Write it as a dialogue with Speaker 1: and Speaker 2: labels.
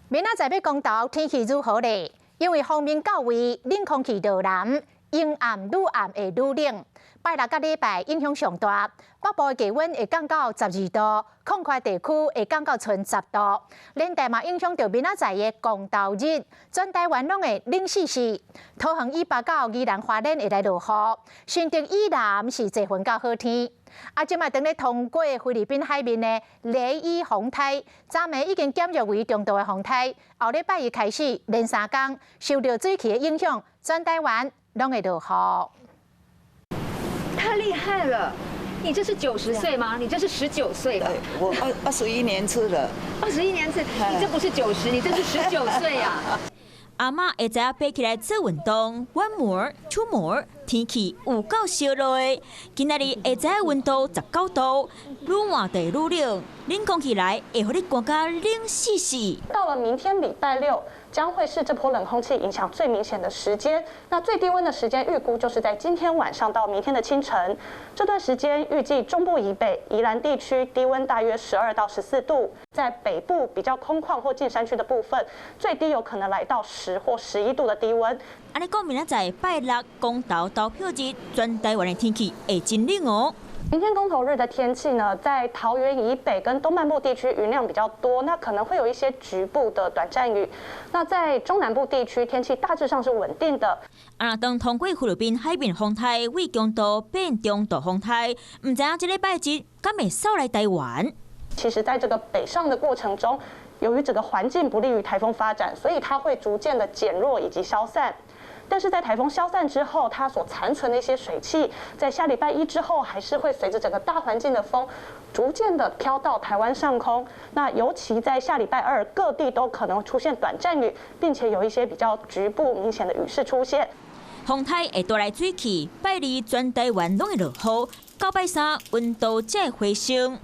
Speaker 1: 明仔載欲公投天氣如何咧？因為鋒面到位，冷空氣落南，陰暗愈暗會愈冷。拜六佮禮拜影響上大，北部的低溫會降到12度，擴闊地區會降到賰10度。連帶嘛影響著明仔載的公投日，全台灣攏會冷死死。桃園以北到宜蘭花蓮會來落雨，新竹以南是濟雲到好天。啊，這擺當咧通過菲律賓海面的雷伊風颱，昨暝已經減弱為中度的風颱。後禮拜一開始，連三工受著水汽的影響，全台灣攏會落雨。
Speaker 2: 太厲害了！你這是90歲嗎？你這是19歲吧？
Speaker 3: 對，我21年次了。
Speaker 2: 21年次，你這不是九十，你這是十九歲啊！
Speaker 4: 阿嬤會知影爬起來做運動，one more, two more，天氣有夠燒熱的。今仔日下晝溫度19度，愈換就愈冷，冷空氣來會予你寒甲冷死死。
Speaker 5: 到了明天禮拜六，將會是這波冷空氣影響最明顯的時間。那最低溫的時間預估就是在今天晚上到明天的清晨。這段時間預計中部以北、宜蘭地區低溫大約12到14度，在北部比較空曠或近山區的部分，最低有可能來到10或11度的低溫。
Speaker 4: 按呢講，明仔載拜六公投投票日，全台灣的天氣會真冷哦。
Speaker 5: 明天公投日的天氣呢，在桃園以北跟東半部地區雲量比較多，那可能會有一些局部的短暫雨。那在中南部地區天氣大致上是穩定的。
Speaker 4: 啊，當通過菲律賓海面風颱為強度變中度風颱，毋知影這禮拜日敢會掃來台灣？
Speaker 5: 其實，在這個北上的過程中，由於整個環境不利於颱風發展，所以它會逐漸的減弱以及消散。但是在颱風消散之後，它所殘存的一些水汽，在下禮拜一之後，還是會隨着整個大環境的風，逐漸的飄到台灣上空。那尤其在下禮拜二，各地都可能出現短暫雨，並且有一些比較局部明顯的雨勢出現。
Speaker 4: 風颱會帶來水汽，拜二全台灣攏會落雨，到拜三溫度才會回升。